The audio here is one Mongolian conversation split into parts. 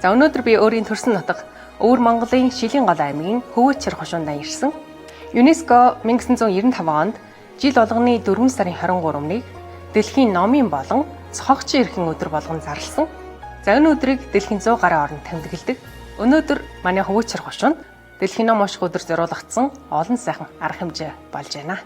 За өнөөдөр би өөрийн төрсөн нутаг Өвөр Монголын Шилийн гол аймгийн Хөвөөчөр хошуундаа ирсэн. ЮНЕСКО 1995 онд жил болгоны 4 сарын 23-ыг дэлхийн номын болон цогцын эрхэн өдөр болгон зарласан. За энэ өдрийг дэлхийн 100 гаруй оронд тэмдэглэдэг. Өнөөдөр манай Хөвөөчөр хошуунд дэлхийн ном унших өдөр зориулагдсан олон сайхан арга хэмжээ болж байна.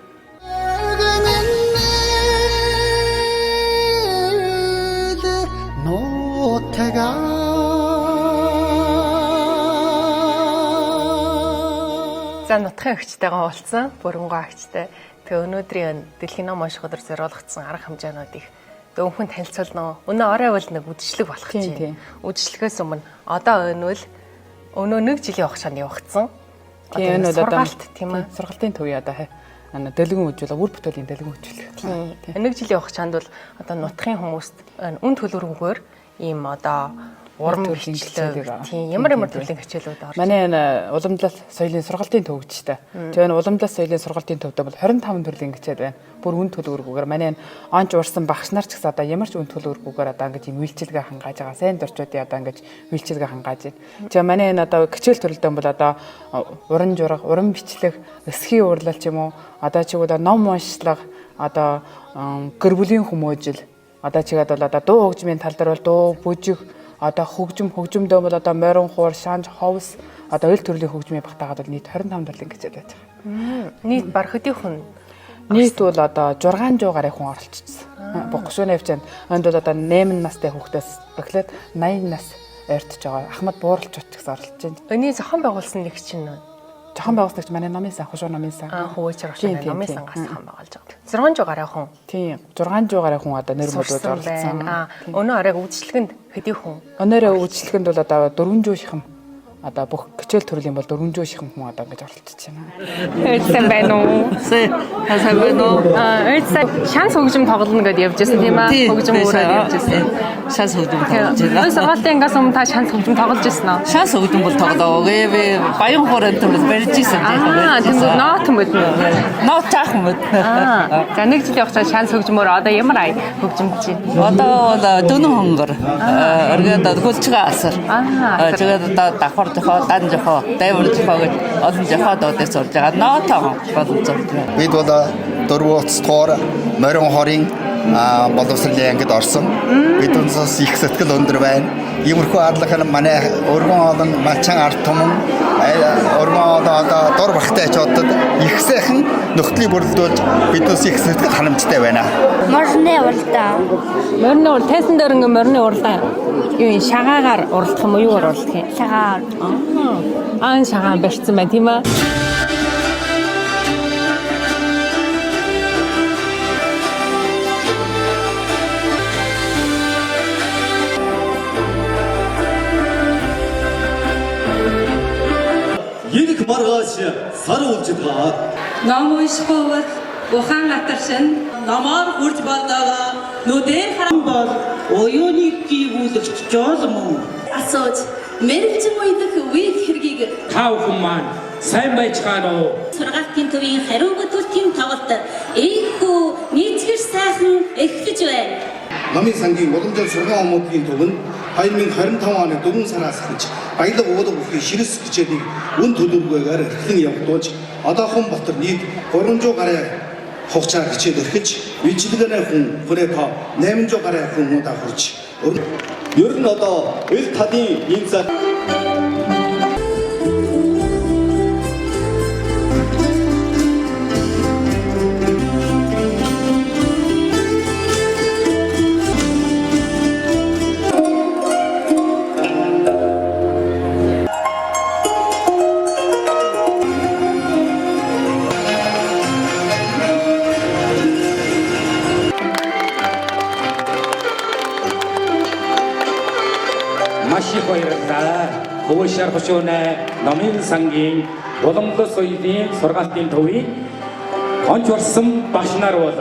За нутгийн эгчтэйгээ уулзсан, Бүрэнгүй агчтай. Тэгээ өнөөдрийн дэлхийн ном унших өдөр зориулагдсан арга хэмжээнүүдийг дөнгөн танилцуулна. Өнөө орой бол нэг үдшилэг болох чинь. Үдшилгээс өмнө одоо өнөөл өнөө нэг жилийн хугацаанд явагдсан. Тийм энэ бол сургаалт тийм ээ. Сургалтын төвийн одоо ана дэлгэн үжил, үр бүтээлийн дэлгэн үжил. Тийм. Нэг жилийн хугацаанд бол одоо нутгийн хүмүүст үн төлөвлөгөөр ийм одоо урам төрлийн бичлэг хичээлийг, тийм ямар ямар төрлийн хичээлүүд орж Манай энэ уламжлал соёлын сургалтын төв гэж та. Тэгээ энэ уламжлал соёлын сургалтын төвдөө бол 25 төрлийн хичээл байна. Бүр үн төлөвлөгөөгөөр манай энэ онж урсан багш нар ч гэсэн одоо ямар ч үн төлөвлөгөөгөөр одоо ингэж юм үйлчилгээ хангааж байгаа. Сайн дурчуудын одоо ингэж үйлчилгээ хангааж байна. Тэгээ манай энэ одоо хичээл төрөлдөө бол одоо уран жураг, уран бичлэг, өсгийн урлал ч юм уу, одоо ч гэвэл ном уншлага, одоо гэр бүлийн хүмүүжил, одоо чигээд бол одоо дуу хөгжмийн тал дээр бол дуу, бүжиг, одоо хөгжим, хөгжмөдөө бол одоо морин хуур, шанж, ховс, одоо ойл төрлийн хөгжмийн багтаагаад бол нийт 25 төрлийн хичээл байж байгаа. Нийт бар хөдийн хүн Нийт бол одоо 600 гаруй хүн оролцсон. Гошууны хвчээнд онд бол одоо 8 настай хүүхдээс эхлээд 80 нас ойртож байгаа. Ахмад бууралчууд ч гэсэн оролцож байна. Өний зохион байгуулсан нэг чинь Зохион байгуулсан гэж манай номын сан, хошуу номын сан. Хөвөөчөр Тийм, хошууны тийм, номын тийм. сангаас зохион байгуулж байгаа. 600 гаруй хүн Тийм, 600 гаруй хүн одоо нэр мөрөд сурсан оролцсон. байна. Өнөө оройг үйлчлэгэнд хэдий хүн Өнөөрөө үйлчлэгэнд бол одоо 400 шихам одоо бүх хичээл төрлийн бол 400 шихам хүн одоо ингэж оролцож байна. Өөдсөн байна уу? Сайн сайн байна уу? Өөдсөн шанс хөгжим тоглоно гэдээ явж байсан тийм ээ? Хөгжим өөрөөр явж байсан. Шанс хөгжим тоглож Энэ байна. сургаалтын ангаас өмнө та шанс хөгжим тоглож байсан уу? Шанс хөгжим бол тоглоо. Би баян хуурай төмөд барьж исэн. Аа, тэнгууд нот мөд нэ. Нот жаах мөд. Аа, за нэг жилийн хугацаанд шанс хөгжмөөр одоо ямар ай хөгжимж байна? Одоо бол дөнөн хонгор. Өргөд хөлчгөө асар. Аа, асар. Тэгээд одоо давхар жохоо, дан жохоо, дайвар жохоо гэж олон жохоо дуудаж сурж байгаа. Нотон болон сурж байгаа. Бид бол дөрвөн уцтгоор морин хорын боловсролын ангид орсон. Биднээс их сэтгэл өндөр байна. Иймэрхүү арлах нь манай өргөн олон малчан ард түмэн өргөн олон одоо дур багтай ачаадад их сайхан нөхцөлийг бүрдүүлж биднээс их сэтгэл ханамжтай байна. Морины уралдаа. Морины урал тайсан дээр ингээ морины уралдаа юу юм шагаагаар уралдах юм уу юугаар уралдах юм? Шагаар. Аа, энэ шагаан барьсан байна тийм ээ? Ирэх маргааш сар үлжидгаа. Ном унших бол ухаан атаршин Намаар хурж болдоогоо нүдээр харан бол оюуны гүйгүүлэгч жол мөн. асууж мэрэгжин уйдах үед хэргийг Та бүхэн маань сайн байцгаана уу? Сургаалтын төвийн хариу бүтээлтийн тоглолт ийхүү нийцгэр сайхан эхлэж байна. Номын сангийн уламжлал сургаан умуудын төв нь 2025 оны 4 сараас эхэлж баялаг уулга бүхий ширэс хичээлийг үн төлөвлөгөөгөөр эрхлэн явуулж одоохон Батар нийт 300 гаруй хугацаар хичээл эрхэлж үйлчилгээний хүн хүрээ тоо 800 гаруй хүн удаа хүрч Ер нь одоо эл талын энэ цаг Маш их баярлалаа. Хөвөөшөр хошууны номын сангийн уламжлал соёлын сургаалтын төвийн онч орсон багш нар бол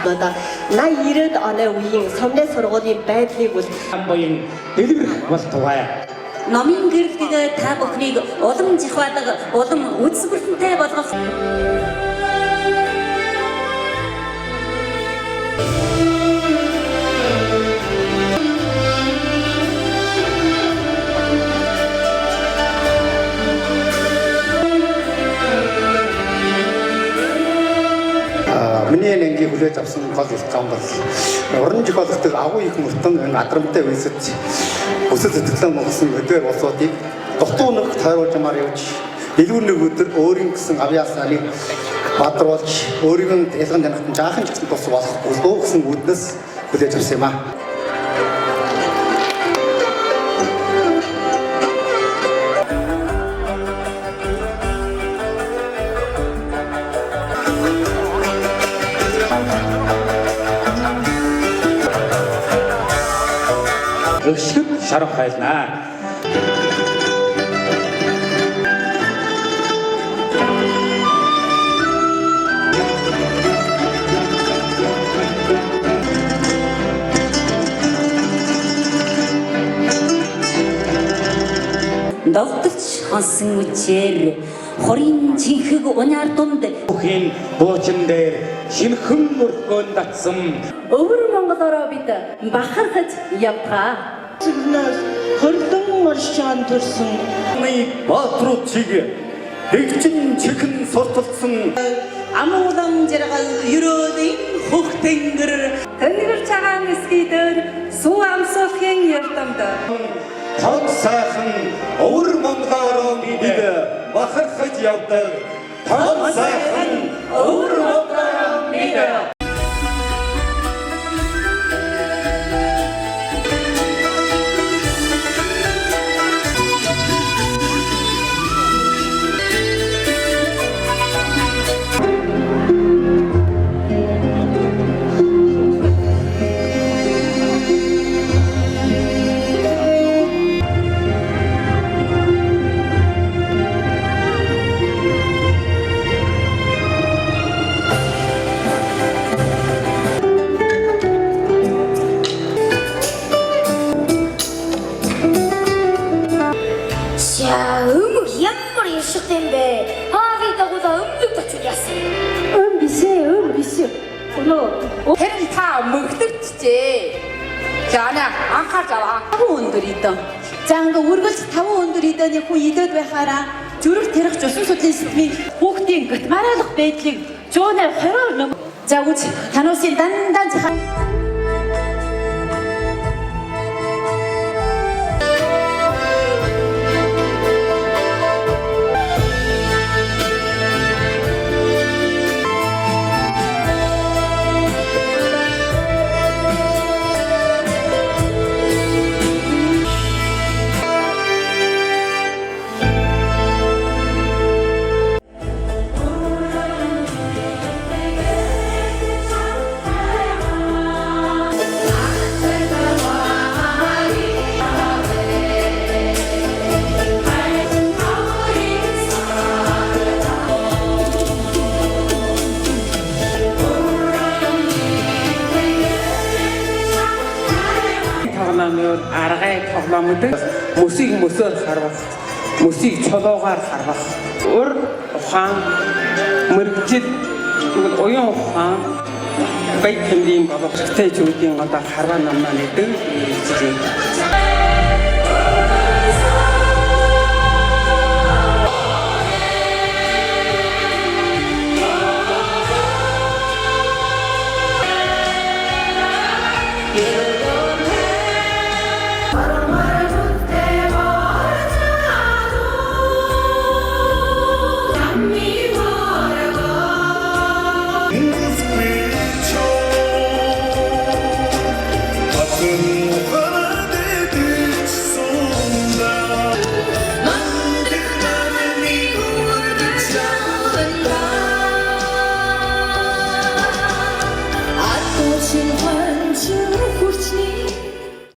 Одоо 80 90-ад оны үеийн сумны сургуулийн байдлыг бол буян дэлгэрэх болтугай. Номын гэрэлтэг та бүхнийг улам жихвадаг, улам үзэсгэлэнтэй болгох. Миний ангийн хүлээж авсан гол илтгэн бол уран зохиологчдод агуу их мөртөн энэ адрамтай үйлсэд өсөл сэтгэлээ монгосон өдөр улсуудыг дутуу нэг тойруулжмаар явж илүү нэг өдөр өөрийн гэсэн авьяасааныг бадруулж өөрийн ялган танихт жаахан ч гэсэн тус болох болов гэсэн үүднээс хүлээж авсан юм аа. Өшгөд шарах хайлнаа. Довтолч хонсон үчээр хорийн жинхэг униар дунд Бүхийн буучин дээр шинхэн мөрхөн татсан. Өвөр Монголороо бид бахархаж явдгаа. Цэгнээс хөрлөн оршаан төрсөн. Баатрууд чиг дэгжин чихэн сурталцсан. Амуулан жаргал ерөөлийн хөх тэнгэр. Тэнгэр чагаан эсгий дээр суу амсуулахын эрдэмт. Тод сайхан өвөр Монголороо бид бахархаж явдаг. Тод сайхан өвөр Монголороо бид. За өмг ямар ирших юм бэ? Хаалыг дагуулаа өмгөд очиж яасан. Өм биш ээ, өм биш. Өнөө Тэр нь та мөгдөгдчихээ. За наа анхаарч аваа. 5 өндөр идэн. За ингээ үргэлж 5 өндөр идэний хүн идэд байхаараа зүрх тэрэх жусан судлын сэтмийн хүүхдийн гатмараалах байдлыг 120-оор ном. За үз тануусын дандаа захаа. Тоглоомын аргай тоглоом гэдэг мөсийг мөсөөр харвах, мөсийг чулуугаар харвах. Ур ухаан мөрөгжил тэгвэл уян ухаан баян тэмдгийн боловсролтой зүйлийн гадаа харваа намнаа гэдэг хэлжээ.